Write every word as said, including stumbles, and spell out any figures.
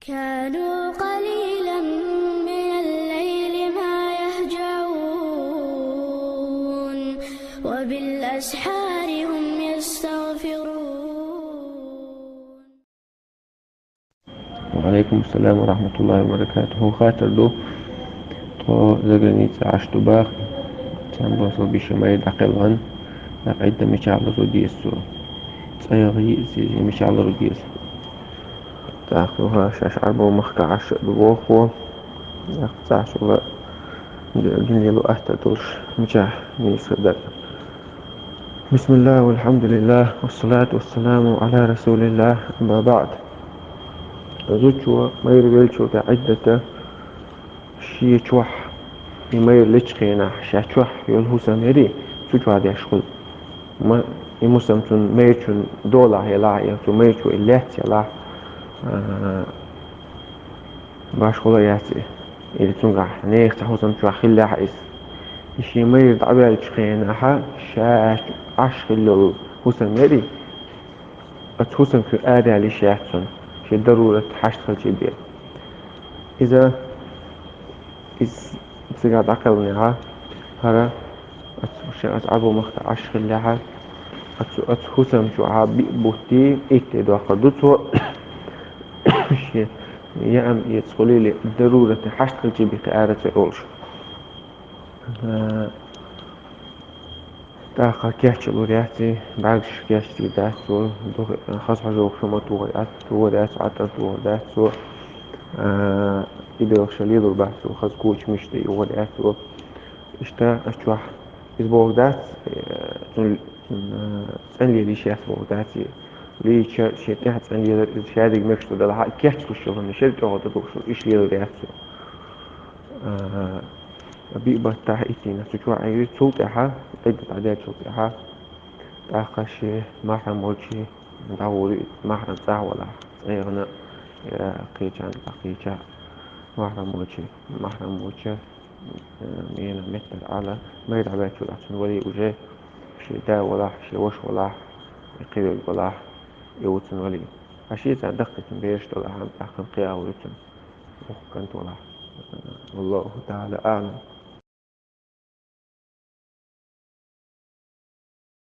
كانوا قليلا من الليل ما يهجعون، وبالأسحار هم يستغفرون. وعليكم السلام ورحمة الله وبركاته. Хаттар ду. Тхо заграница Ӏаш ду бах. Цхьан босал биша майра дӀакхелхана. Дакъа Ӏидда мичахь лазо деза цо? ЦӀагӀа йиъ зе мичахь лазо деза? ТӀаккха юха шаьш Ӏарбо махка Ӏаш а ду боху. ТӀаккха цхьаъ шула гинлело атта долуш мичахь нийса дара. بسم الله والحمد لله والصلاة والسلام على رسول الله، أما بعد. Зудчо майра веллачул тӀаьхьа Ӏиддата шен чохь и майра лечу хенахь, ша чохь йолу хӀусам ярий, цу чохь деш хуьлу. Ма-, и хӀусам цунна майрачун долахь елахь, я цу майрачо и лаьцна елахь, а, башхо а яц и. Или цуьнгахь нехан цхьа хӀусам чохь хиллехь иза. И шен майра дӀаваьллачу хенахь, ша Ӏаш хилла йолу хӀусам ярий, оцу хӀусамчуьра арадаьлла йиш яц цунна, шен дарурат хьашт хилча бен. Иза, иза цигахь дӀакхелхинехь, хӀара оцу шен оцу Ӏарбо махка Ӏаш хиллехь, оцу, оцу хӀусамчохь биъ бутт, итт де доккхур ду цо, шен яа эца хуьлийла, дарурат хьашт хилча бен кхин ара ца олуш. Э, тӀаккха кечъялур яц и, бӀаьргаш кечдийр дац цо, духу хаза хьожа хӀума тухур яц, тухур яц, Ӏатар тухур дац цо, а, и белхаш лелур бац цо, хаза коча мишта юхур яц цо. Иштта а чохь иза бохург дац, э, цунна, цунна, э, цӀанлела йиш яц бохург дац и. Лийча шен тӀаьхьа цӀанлелар, иза шадерг мегаш ду делахь а, кечлуш йолу хӀума шен тӀехула дан долуш, иштта лелур яц цо. А, биъ баттахь иттийна цу чохь Ӏийри, цул тӀаьхьа, Ӏидда дӀадаьллачул тӀаьхьа, тӀаккха шен махьрам волчу дӀагӀур ю, махьрам цӀахь валахь, цӀа яхана, я кхечарна цӀа кхечахь, махьрам волчу, махьрам волчу, э, мена меттара Ӏала, майра дӀаваьллачул тӀаьхьа цуьнан валий уже, шен да валахь, шен ваша валахь, я кхин верг валахь, и ву цуьнан валий. Ткъа шен цара даккхий цуьнан бераш долахь, амма тӀаккха кхин агӀор ю цуьнан, воккха кӀант валахь. والله تعالى أعلم.